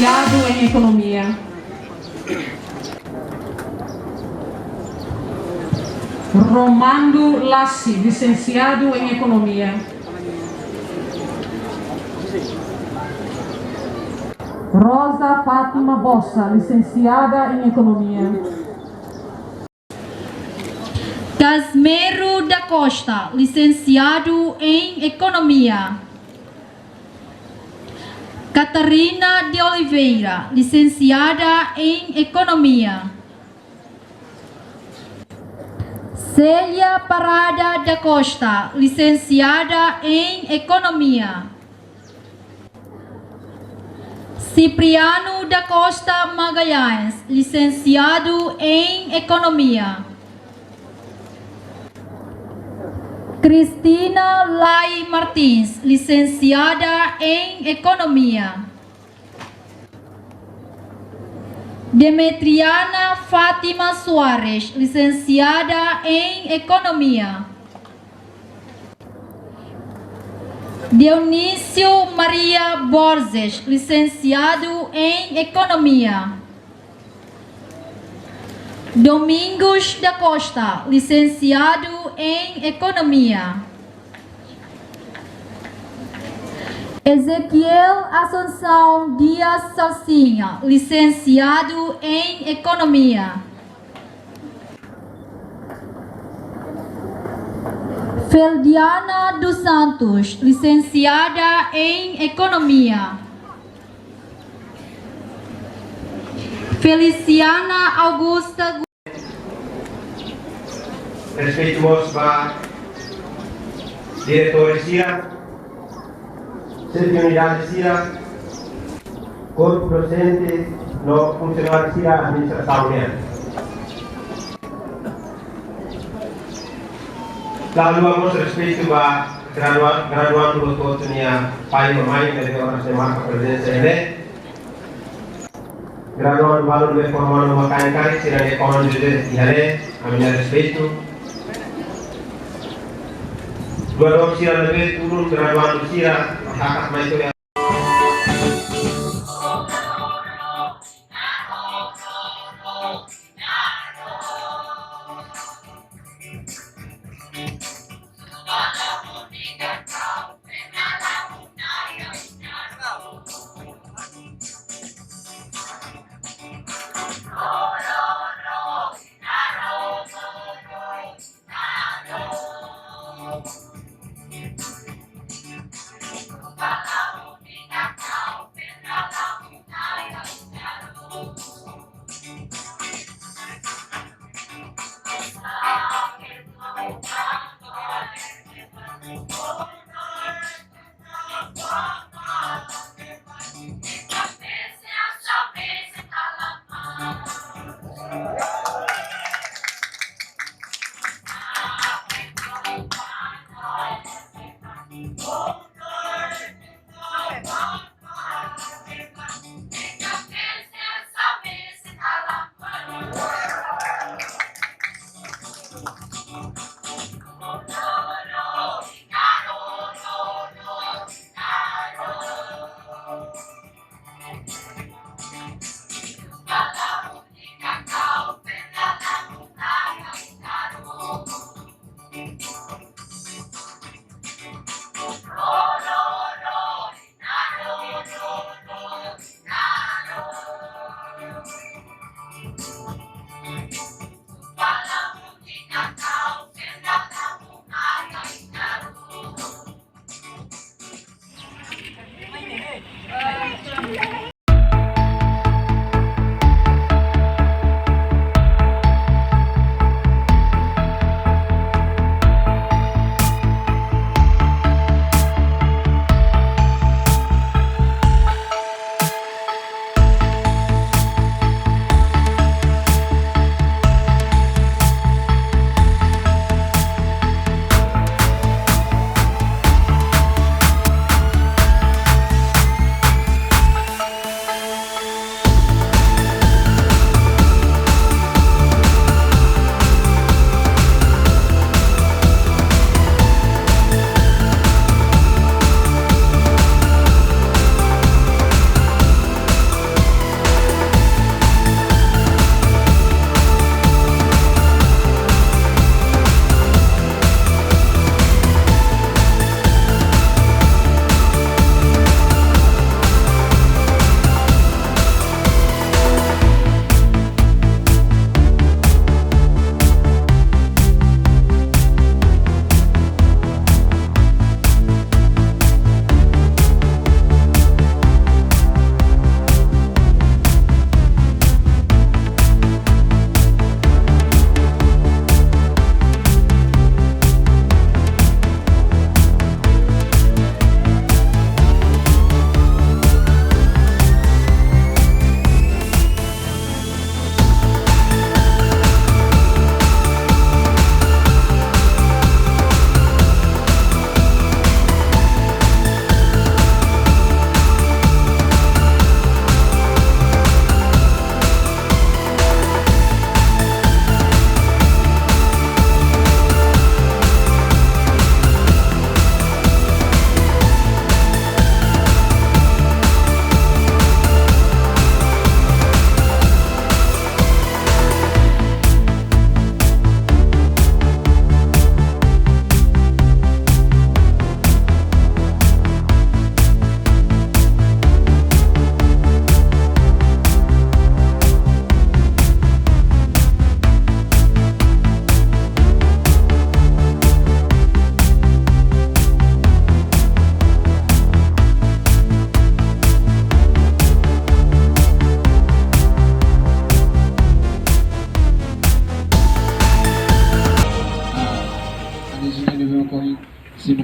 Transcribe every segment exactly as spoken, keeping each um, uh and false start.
Lisensiadu em Ekonomia. Romando Lassi, lisensiadu em Ekonomia. Rosa Fátima Bossa, lisensiada em Ekonomia. Casmiro da Costa, lisensiadu em Ekonomia. Catarina de Oliveira, lisensiada em Ekonomia. Célia Parada da Costa, lisensiada em Ekonomia. Cipriano da Costa Magalhães, lisensiadu em Ekonomia. Cristina Lai Martins, lisensiada em Ekonomia. Demetriana Fátima Soares, lisensiada em Ekonomia. Dionísio Maria Borges, lisensiadu em Ekonomia. Domingos da Costa, lisensiadu em Ekonomia. Ezequiel Assunção Dias Salsinha, lisensiadu em Ekonomia. Feldiana dos Santos, lisensiada em Ekonomia. Feliciana Augusta. Respeitu mós ba diretór sira, xefe unidade sira, korpu dosente, no funsionáriu sira administrasaun nian. Dala ida mós respeitu ba gradua-, graduandu hotu-hotu nia pai no mãe, ne'ebé oras ne'e marka prezensa iha ne'e. Graduandu balu ne'ebé forma no makain karik sira-nia komandu de iha ne'e, ami-nia respeitu. Doadór sira ne'ebé tulun graduandu sira, hakat mai to'o iha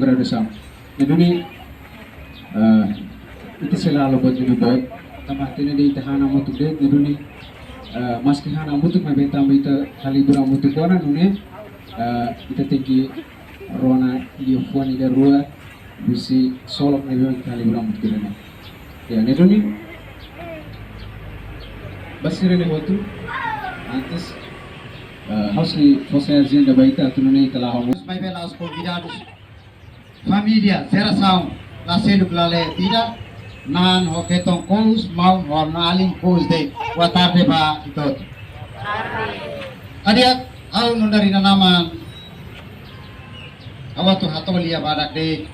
Ne'e duni, eh, ita sei la halo buat ne'ebé boot, tanba hatene de'it ita han hamutuk de'it, ne'e duni, eh, maski han hamutuk, maibé tanba ita halibur hamutuk ona, nune'e, eh, ita tenke rona liafuan ida rua, husi solok ne'ebé ita halibur hamutuk ne'e. Ya, ne'e duni, ba sira-ne'e hotu, antes, eh, ha'u sei fó sai agenda ba ita, atu nune'e ita la hamutuk. Maibé la'ós konvidadus. Família, jerasaun, la seluk la leet ida, na'an ho feton kous, maun ho alin kous de'it. Boa tarde ba ita hotu. Adiak, ha'u nu'udar inan-aman, ha'u atu hato'o lia badak de'it.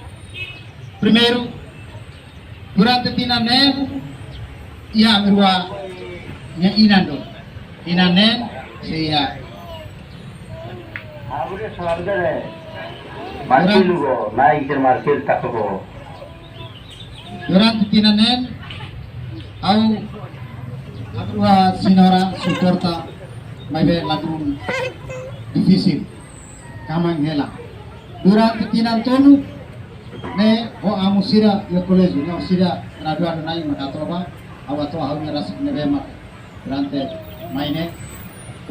Primeiru, durante tinan neen, iha ami-rua nia inan duni. Tinan neen, sei iha. Abre suarga de. Durante, Marcelo, naik de Marcelo, tak ko. Durante tinan neen, ha'u, ha'u-nia señora suporta, maibé ladún difisil. Kmaan hela. Durante tinan tolu, ne'e ho amu sira iha koléjiu, ne'e ho sira graduadu na'in mak hato'o ba, ha'u hato'o ha'u-nia rasik ne'ebé mak durante mai ne'e.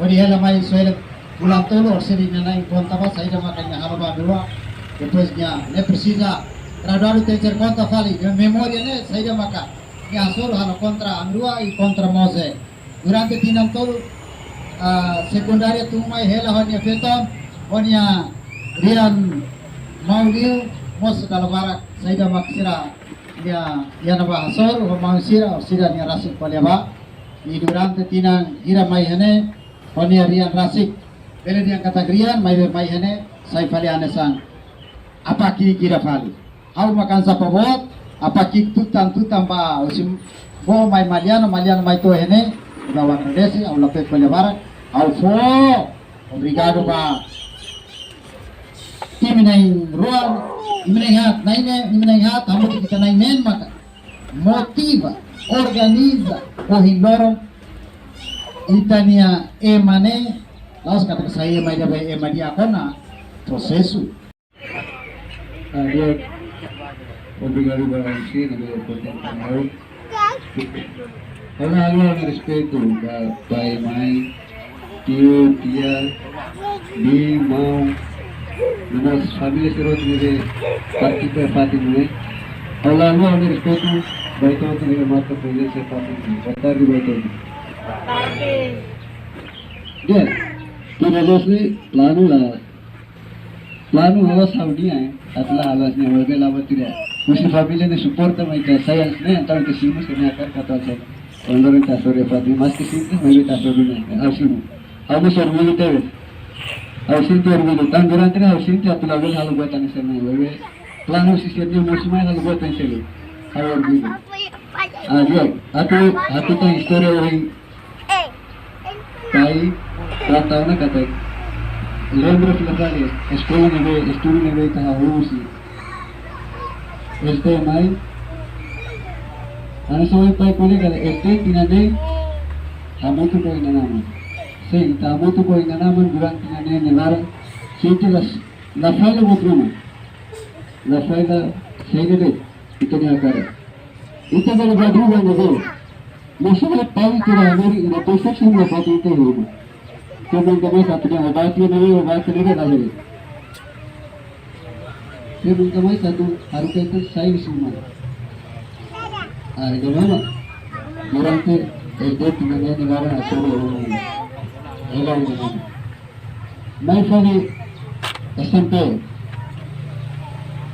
Hodi hela mai soele bulan tolu, orsida nia na'in konta ba, saida maka nia halo ba ami-rua. Depois nia, ne'e presiza graduadu tenke ser konta fali, nia memória ne'e, saida maka nia hasoru halo kontra ami-rua i kontra Mose. Durante tinan tolu, ah, sekundária tun mai hela ho nia feton, ho nia rian maun liu, mós dala barak, saida mak sira, nia, nia ne'ebá hasoru, ho maun sira, ho sira nia rasik ko'alia ba. I durante tinan hira mai iha ne'e, ho nia rian rasik. Bele dehan katak rian, maibé mai iha ne'e, sai fali hanesan apá ki'ik ida fali. Ha'u mak hanesan apá boot, apá ki'ik tutan-tutan ba, husi boot mai Maliana, Maliana mai to'o iha ne'e, ha'u agradese, ha'u la pek ko'alia barak, ha'u fó obrigadu ba imi na'in-rua, imi na'in-haat, na'in neen, imi na'in-haat, hamutuk ita na'in neen maka motiva, organiza, ohin loron, ita-nia ema ne'e, la'ós katak sai ema ida ba ema di'ak ona, prosesu. Adiak, obrigadu ba M C ne'ebé oportunidade. Ha'u halo respeitu ba pai, mai, tiu, tia, biin, maun, no mós família sira hotu ne'ebé partisipa iha fatin ne'e. Ha'u halo respeitu ba ita hotu ne'ebé marka prezensa iha fatin ne'e. Boa tarde ba ita hotu. Di'ak, tinan loos ne'e planu la Planu ha'u halo nian, atu la halo nian, maibé la buat ida. Husi família ne'e suporta, mai ita sai hanesan ne'e, entaun ita simu, se ne'e hakarak atu hanesan ne'e. Ohin loron ita hasoru iha fatin, maski simples, maibé ita hasoru nian, ha'u simu. Ha'u mós orgullu tebes. Ha'u sente orgullu, tanba durante ne'e ha'u sente atu labele halo buat hanesan ne'e, maibé planu husi sira-nia mosu mai halo buat hanesan ne'e. Ha'u orgullu. Ah, di'ak, atu, atu tan istória ohin. Pai, trata ona katak. Lembra fila fali, eskola ne'ebé, estudu ne'ebé ita hahú husi S D mai. Hanesan ohin pai ko'alia katak S D tinan neen, hamutuk ho inan-aman. Sin, ita hamutuk ho inan-aman durante tinan neen nia laran. Sente la, la falla buat ruma. La falla, sente de'it ita-nia hakarak. Ita bele badu ba ne'ebé. Maksudnya pai ita hamori ina proses uma satu ita uma. Teman-teman satu yang obat ini, obat ini kan ada. Teman-teman satu harus itu saya semua. Ah, itu mana? Durante S D tinan neen nia laran hasoru uma. Ela uma. Mai fali S M P.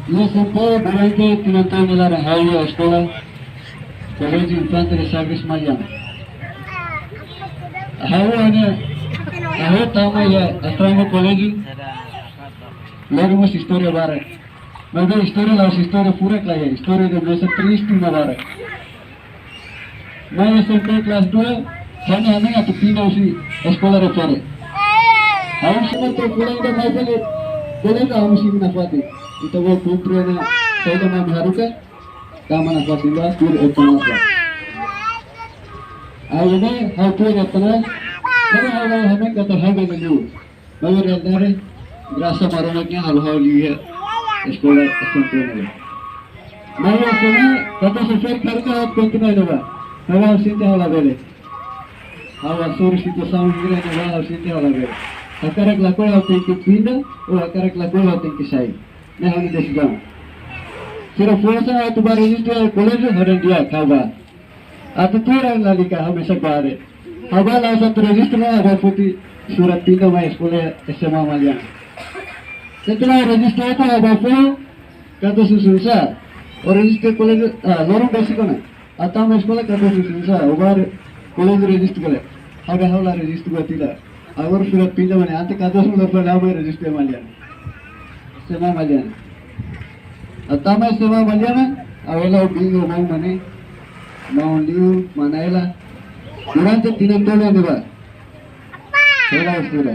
Iha S M P durante tinan tolu nia laran ha'u iha eskola Koléjiu Infante de Sagres Maliana. Ha'u hanesan, ha'u tama iha Astronómiku Koléjiu, lori mós istória barak. Maibé istória la'ós istória furak, la'ós istória de mesa triste na barak. Mai S M P kelas dua, ha'u-nia hanoin atu pinda husi eskola refere. Ha'u sumar tu pulang dan mai balik. Boleh tak ha'u simu nafatin? Ita bol kumpre na, saida mak ami haruka, tama nafatin ba, pur eta nafa. Ayo ne, ha'u pur eta na, ha'u ha'u ha'u ha'u katak ha'u bele liu. Baru dari, dari, grasa Maromak nian halo ha'u liu iha eskola S M P ne'e. Maibé S M A, katorze ferik karik ha'u kontinua iha ne'ebá. Maibé ha'u sente ha'u labele. Ha'u hasoru situasaun hira ne'ebá, ha'u sente ha'u labele. Hakarak lakohi ha'u tenke pinda, ou hakarak lakohi ha'u tenke sai. Ne'e ha'u-nia desizaun. Sira forsa ha'u atu bá rejista koléjiu, ha'u dehan di'ak, ha'u bá. Atu tuir lalika, ha'u mesak bá de'it. Ha'u bá la'ós atu rejista, ha'u bá foti surat pinda mai eskola S M A Maliana. Setelah rejista ita, ha'u bá fó, katak susar. Ó rejista koléjiu, ah, loron báziku ona. Atu tama eskola katak susar. Ó bá koléjiu rejista koléjiu. Ha'u dehan ha'u la rejista buat ida. Agora surat pinda mai ne'e, ante katak susar, ha'u bá rejista Maliana. S M A Maliana. Atu tama S M A Maliana, ha'u hela ho biin ho maun mane, maun liu, mana ela. Durante tinan tolu iha ne'ebá. Hela estuda.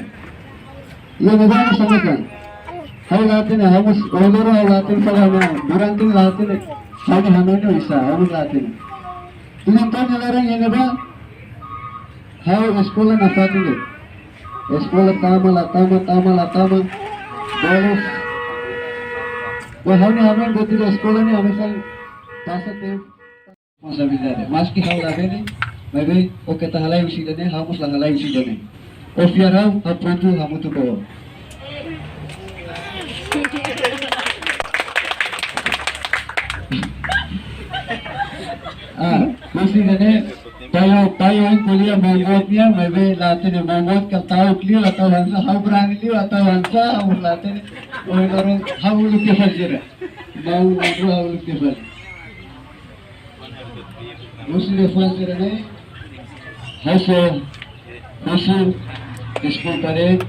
Iha ne'ebá mós hanesan. Ha'u la hatene, ha'u mós, ohin loron ha'u la hatene fali ha'u-nia, durante la hatene, ha'u-nia hanoin oinsá, ha'u mós la hatene. Tinan tolu nia laran iha ne'ebá, ha'u eskola nafatin de'it. Eskola tama la tama, tama la tama. Bolos. Ba ha'u-nia hanoin buat ida eskola ne'e hanesan pasa tempu. Responsabilidade. Maski ha'u labele, maibé ó keta halai husi ida-ne'e, ha'u mós la halai husi ida-ne'e. Ó fiar ha'u, ha'u prontu hamutuk ho ó. Ah, husi ida-ne'e, pai ha'u, pai ha'u ko'alia maun boot nian, maibé la hatene maun boot ka ta'uk liu, la ta'uk hanesan, ha'u berani liu, la ta'uk hanesan, ha'u la hatene, ohin loron, ha'u uluk tiha fali sira. Maun, maun, ha'u uluk tiha fali. Husi liafuan sira-ne'e, ha'u sei husu deskulpa de'it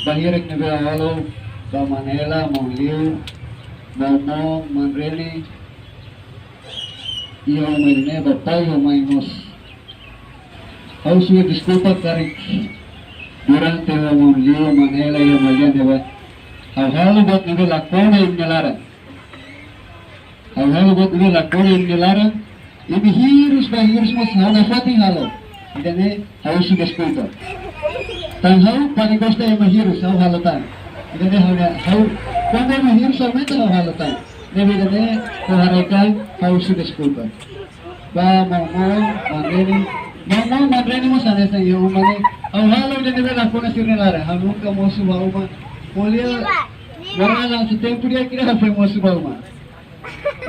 ba hirak ne'ebé halo, ba mana ela, maun liu, maun Mo, maun Reni, iha uma ida-ne'e, ba pai ho mãe mós. Ha'u husu deskulpa karik durante maun liu, mana ela iha Maliana ne'ebá. Ha'u halo buat ne'ebé la kona iha imi-nia laran. Ha'u halo buat ne'ebé la kona iha imi-nia laran. Imi hirus ba hirus mós ha'u nafatin halo. Ida-ne'e ha'u husu deskulpa. Tan ha'u paling gosta ema hirus, ha'u halo tan. Ida-ne'e ha'u, ha'u, kuandu ema hirus aumenta ha'u halo tan. Ne'ebé ida-ne'e, ha'u haree katak ha'u husu deskulpa. Ba maun Mo, maun Reni. Maun Mo, maun Reni mós hanesan iha uma ne'e. Ha'u halo ida ne'ebé la kona sira-nia laran. Ha'u nunka mosu ba uma. Ko'alia, moralan se tempu di'ak ida ha'u foin mosu ba uma.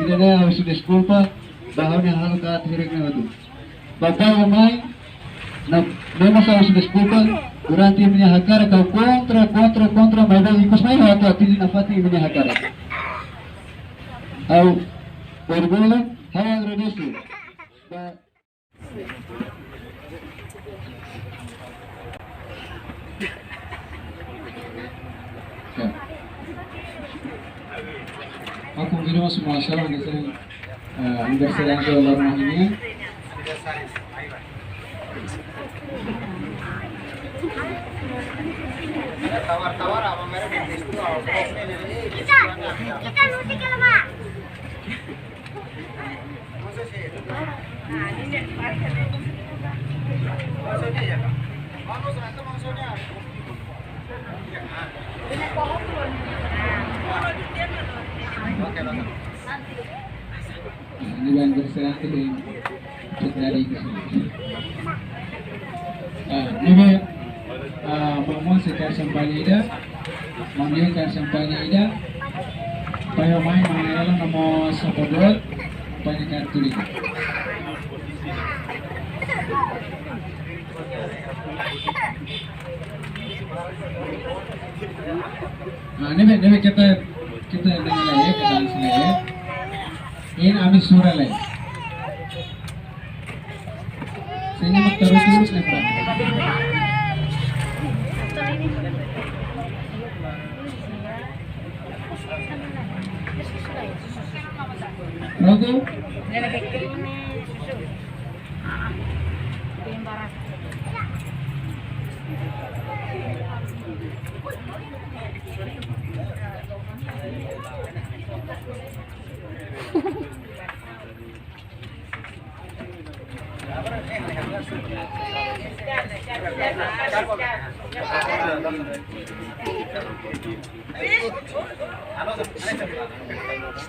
Ida-ne'e ha'u husu deskulpa, ba ha'u-nia halo katak hirak ne'e hotu. Ba pai ho mãe, ne'e mós ha'u husu deskulpa, durante imi-nia hakarak ha'u kontra, kontra, kontra, maibé ikus mai ha'u atu atende nafatin imi-nia hakarak. Ha'u orgullu, ha'u agradese. Ba Ya. Ha'u konvida mós semua sala, eh, aniversariante loron ohin nian. Ini yang berserah ke dari ke sini. Ah, ini, ah, maun Mo sei kaer sampaña ida, maun Mo kaer sampaña ida, pai ho mãe, mana ela no mós sapodoot, pai ni kartu ida. Ah, ne'ebé, ne'ebé keta, keta ne'e lai, keta hanesan ne'e. Iha ami sura lai. Sini mak terus terus ne'e, Pak. Pronto?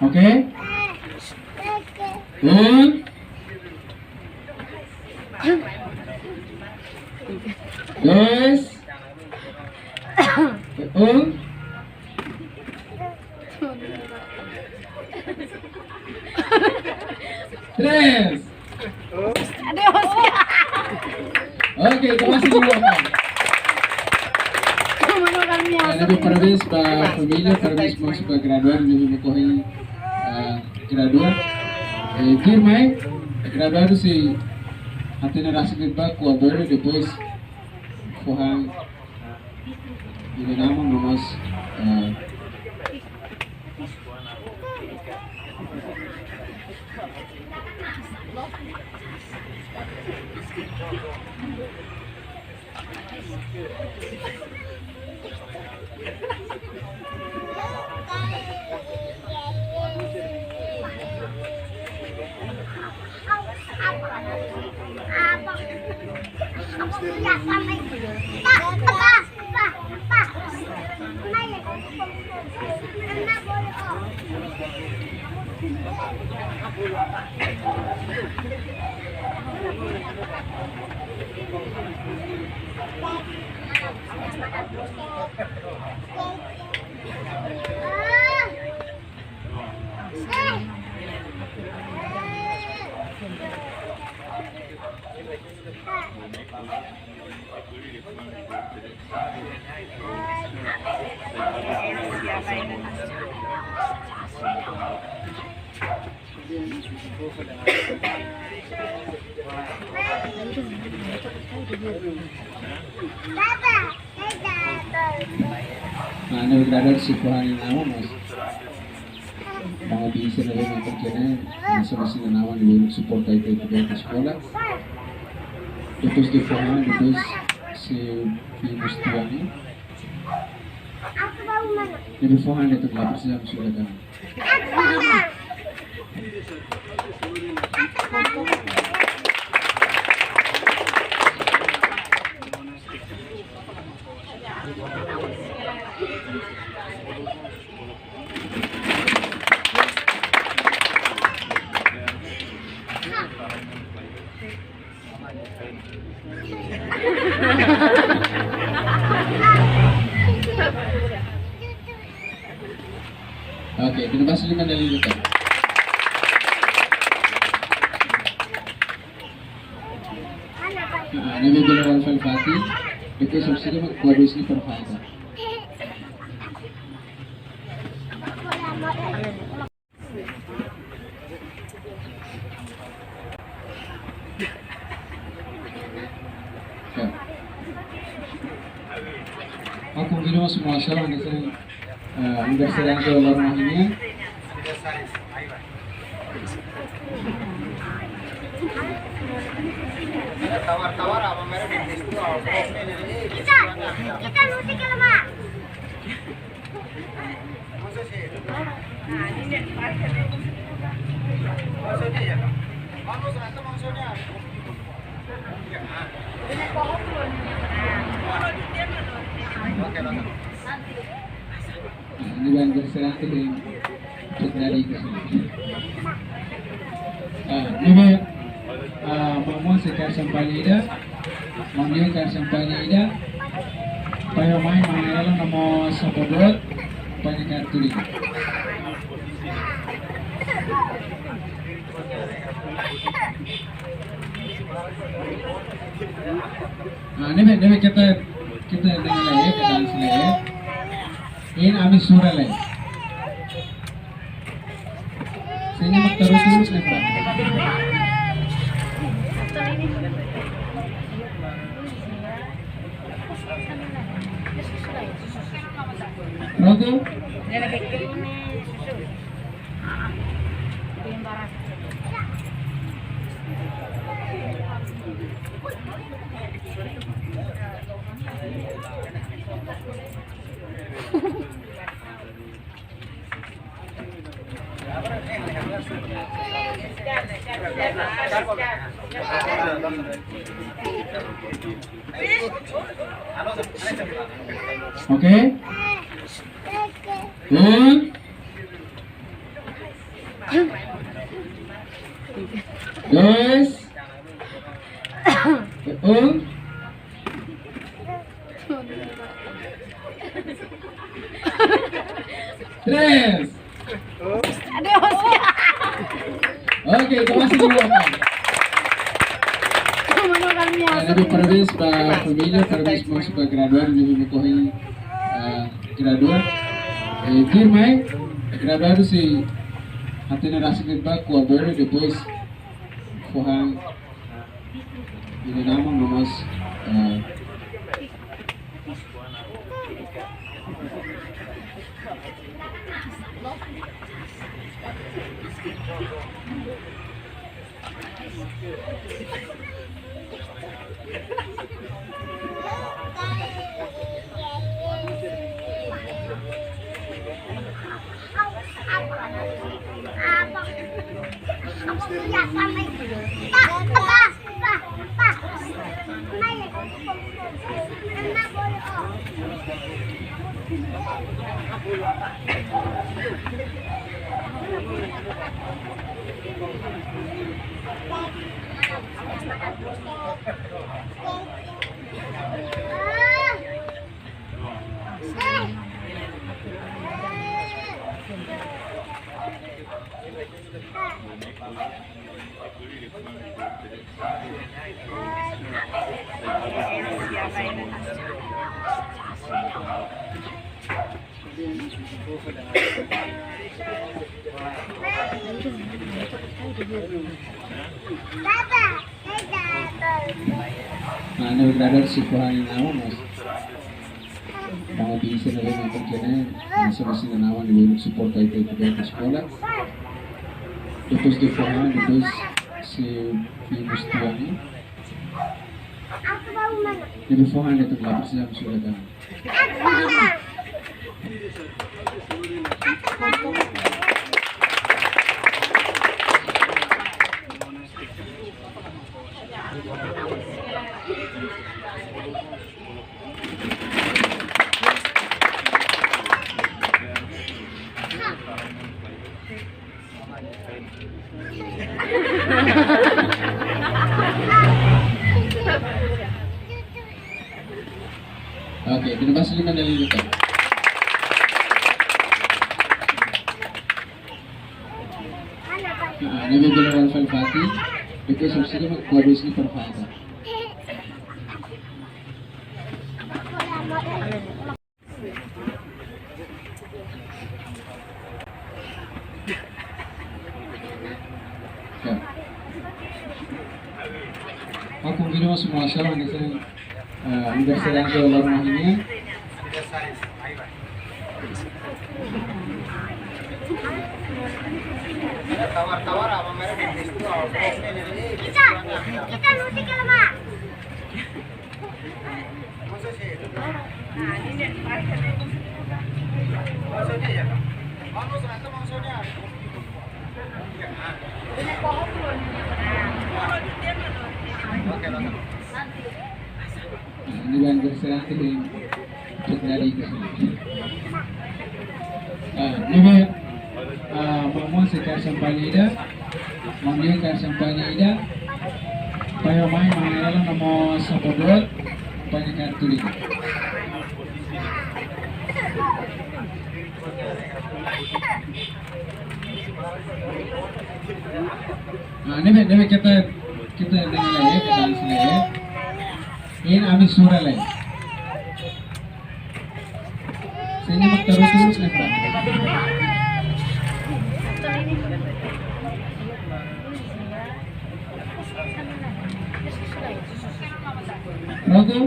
Oke. Un. Dos. Un. Tres. Oke, terima kasih. Mano, kami. Ah, ne'ebé parabéns ba família, parabéns mós ba graduandu ne'ebé ohin, ah, gradua. Eh, tuirmai, graduandu sei hatene rasik ba kua bolu, depois fó han ida-ne'e, no mós, eh, Nah, ne'ebé gradua sei fó han nia naran, mas mama bisa na lena kerja ne'e, masa masih na nawan di suporta ita ita di eskola. Depois de fó han, depois sei vimos tuan, eh. Ne'ebé fó han ne'e atu la presiza sudah kan. Oke, terima kasih, Mandali. Ah, ne'ebé bele wal fal fati, depois subsidi mak kuadus ni perfeita. Ya. Aku kira semua salah, ni saya, eh, aniversariante ulang tahunnya. Tawar-tawar apa merek? Kita, kita musik ya, Mak. Ini yang terserah dari. Ah, ne'ebé, ah, maun-alin sei kaer xampañe ida, maun-alin kaer xampañe ida, pai ho mãe, maun-alin no mós sapodoot, pai ne'e kaer tuir ida. Ah, ne'ebé, ne'ebé keta, keta dansa lai, keta dansa lai. Iha ami sura lai. Sini mak terus terus nih, Pak. Pronto? Oke. Un. Dos. Un. Tres. Aduh. Oke, terima kasih. Mano kami. Ne'ebé parabéns ba família, parabéns mós ba graduadu, ne'ebé ohin, ah, gradua. Eh, tuirmai, graduadu sei hatene rasik ba kua bolu, depois fó han nia naran no mós, eh, Nah, ini berada di sekolah yang lama, Mas. Mau bisa dari yang kerjanya, masih masih nama di suporta itu itu dari sekolah. Terus di sekolah, terus si virus tuanya. Jadi fó han de'it, la presiza mós surat. Oke, terima kasih, Mandali Luka. Ah, ne'ebé bele wal fal fati, depois só precisa uma coisa para fata. Ya. Ha'u konvida mós semua sala, eh, aniversariante loron ohin nian. Kita, kita musik ya, Mak. Ini kan berserah dengan terjadi ke sini. Ah, ini, ah, maun-alin sei kaer sampah ida. Maun-alin kaer sampah ida. Pai ho mai, mai ela no mós sapodoot, pai ni kartu ida. Ah, ne'ebé, ne'ebé keta, keta ne'e lai, keta ne'e lai. Iha ami sura lai. Sini mak terus terus nih, Pak. Pronto?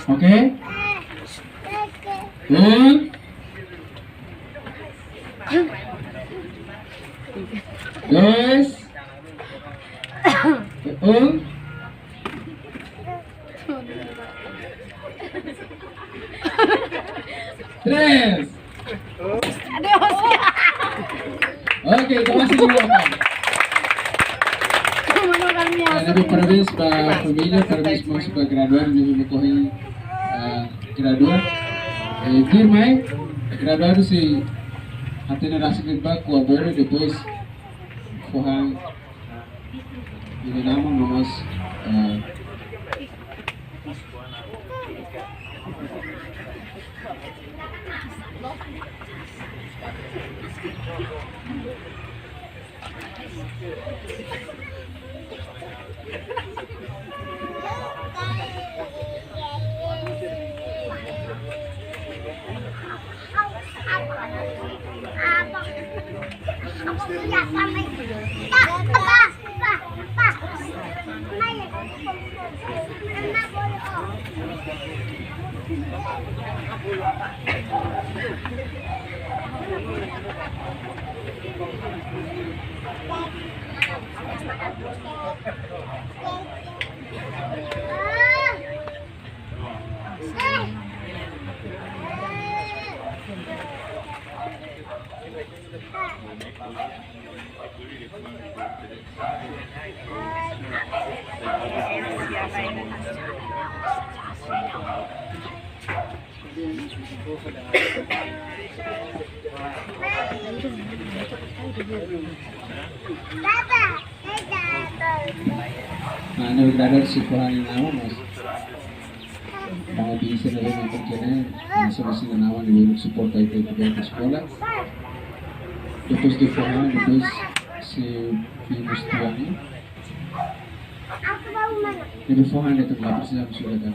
Oke? Um. Dois. Um. Três. Oke, terima kasih. Mano, kami. Ya, lebih parabéns ba família, parabéns mós ba graduadu ne'ebé ohin, ah, gradua. Eh, tuirmai, graduadu sei hatene rasik ba kua bolu, depois fó han nia naran no mós, eh, Nah, ini berada di sekolah ini nama, Mas. Mau bisa dari nonton kene, masih masih nama di suporta itu itu di sekolah. Depois de forma, depois se vimos tuan. Jadi forma itu nggak bisa sudah kan.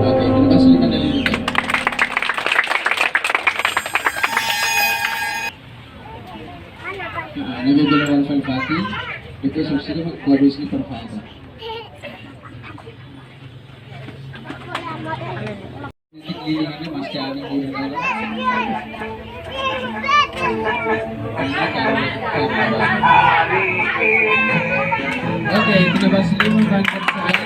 Oke, terima kasih, Kak Deli. Nah, ini dia bilang Alfa Fatih, itu subsidi kuadus ini per Fatih. Oke, kita bahas dulu tentang kesehatan.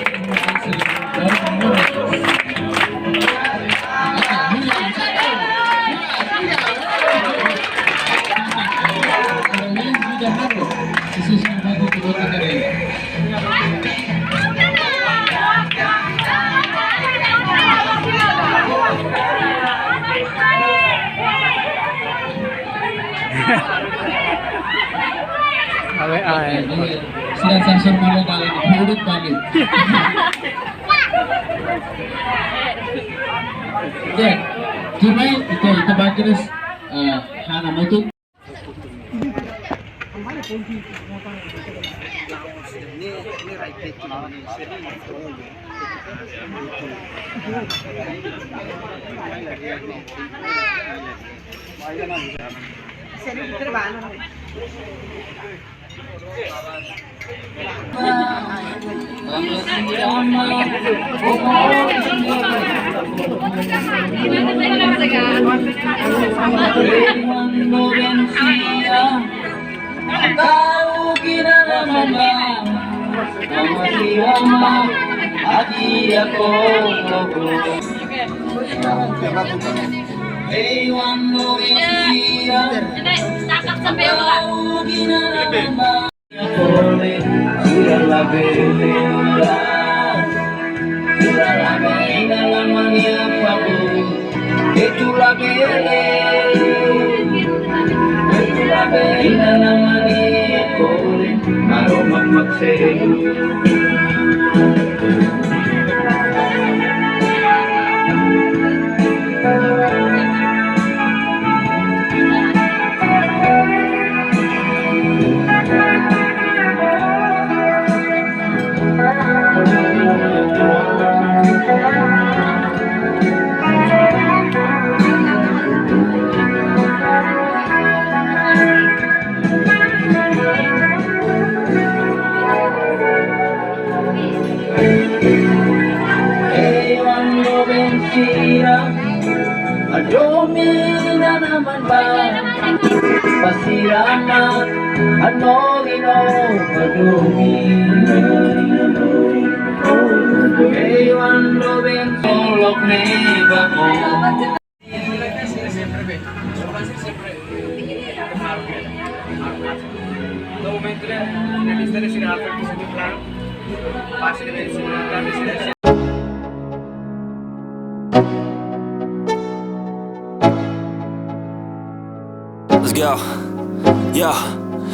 Ale, ale. Sudah sensor malu balik, mulut balik. Oke, cuma itu, itu bagus, eh, Hana Mutu. Sira, hadomi ona maun ba. Ba sira mak hanorin ó hadomi. Ei, oan doben, solok ne'ebá ó. Let's go. Yeah.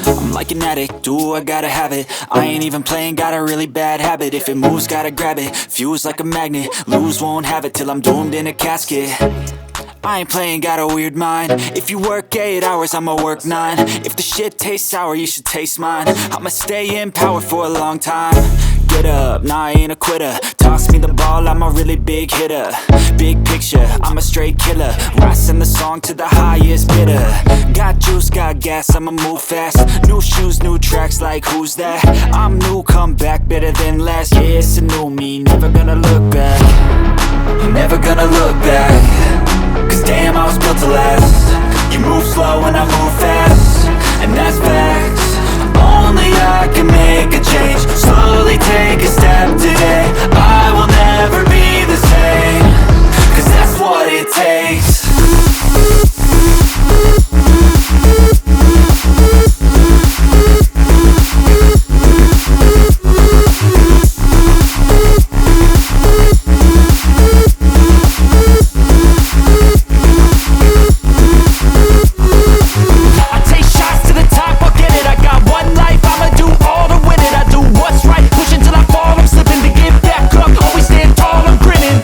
I'm like an addict, do I gotta have it. I ain't even playing, got a really bad habit. If it moves, gotta grab it. Fuse like a magnet, lose, won't have it till I'm doomed in a casket. I ain't playing, got a weird mind. If you work eight hours, I'ma work nine. If the shit tastes sour, you should taste mine. I'ma stay in power for a long time. Get up, nah, I ain't a quitter. Toss me the ball, I'm a really big hitter. Big picture, I'm a straight killer. Rising the song to the highest bidder. Got juice, got gas, I'ma move fast. New shoes, new tracks, like who's that? I'm new, come back better than last. Yeah, it's a new me, never gonna look back. I'm never gonna look back. 'Cause damn, I was built to last. You move slow and I move fast, and that's facts. Only I can make a change. Slowly take a step today. I will never be the same. 'Cause that's what it takes. I take shots to the top, I'll get it. I got one life, I'ma do all to win it. I do what's right, pushing till I fall. I'm slipping to get back up. Always stand tall, I'm grinning.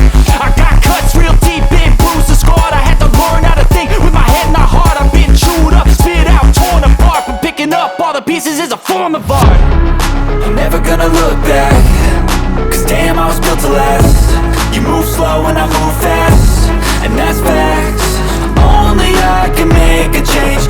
I got cuts real deep, been bruised and scarred. I had to learn how to think with my head and my heart. I've been chewed up, spit out, torn apart, but picking up all the pieces is a form of art. I'm never gonna look back, 'cause damn, I was built to last. You move slow and I move fast, and that's facts. Only I can make a change.